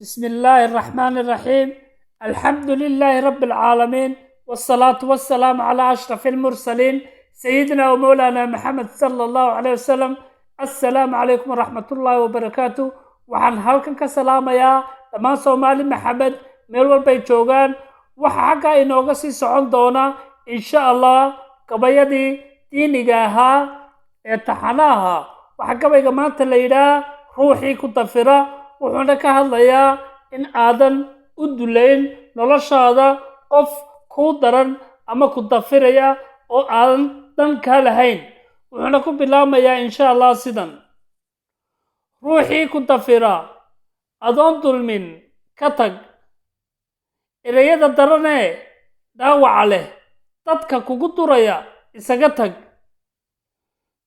بسم الله الرحمن الرحيم، الحمد لله رب العالمين، والصلاة والسلام على أشرف المرسلين، سيدنا ومولانا محمد صلى الله عليه وسلم. السلام عليكم ورحمة الله وبركاته. Waxaan halkan ka salaamayaa dhammaan Soomaali Maxamed meel walbay joogaan. Waxa xaggaa inooga sii socon doona, insha Allah, gabayadii diiniga ahaa ee taxanaha. Waxaa gabayga maanta la yidhaah "Ruuxii ku dafira", wuxuuna ka hadlayaa in aadan u dulayn noloshaada qof kuu daran ama ku dafiraya oo aadan dan kaa lahayn. Wuxuuna ku bilaabmayaa, insha Allah, sidan: Ruuxii ku dafira adoon dulmin ka tag. Ereyada daranee dhaawaca leh dadka kugu duraya isaga tag.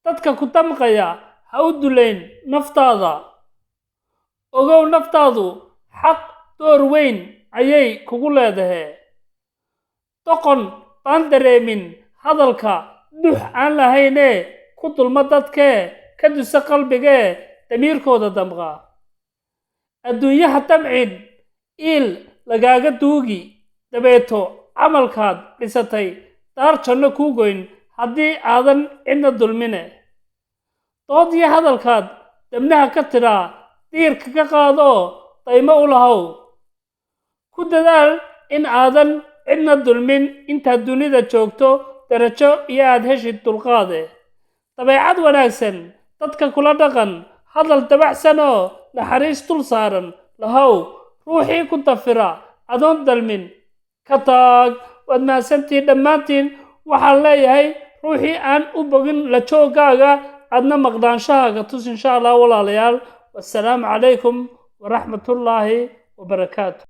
Dadka ku damqaya ha u dulayn naftaada. Ogow, naftaadu xaq door weyn ayay kugu leedahay. Doqon baan dareemin hadalka dux aan lahaynee ku dulma dadkee ka dusa qalbigee damiirkooda damqa. Adduunyaha damcin iil lagaaga duugi, dabeeto camalkaad dhisatay daar janno kuu goyn haddii aadan cidna dulmine. Dood iyo hadalkaad dabnaha ka tidhaa diirka ka qaadoo daymo u lahow. Ku dadaal in aadan cidna dulmin intaad dunida joogto, darajo iyo aad heshid dulqaade. Dabeecad wanaagsan dadka kula dhaqan, hadal dabacsan oo naxariis dul saaran lahow. Ruuxii ku dafira adoon dalmin ka taag. Waad mahadsantihiin dhammaantiin. Waxaan leeyahay, ruuxii aan u bogin la jooggaaga, aadna maqnaanshahaaga tus, insha Allah. Walaalayaal, wassalaamu calaykum waraxmatullaahi wabarakaatu.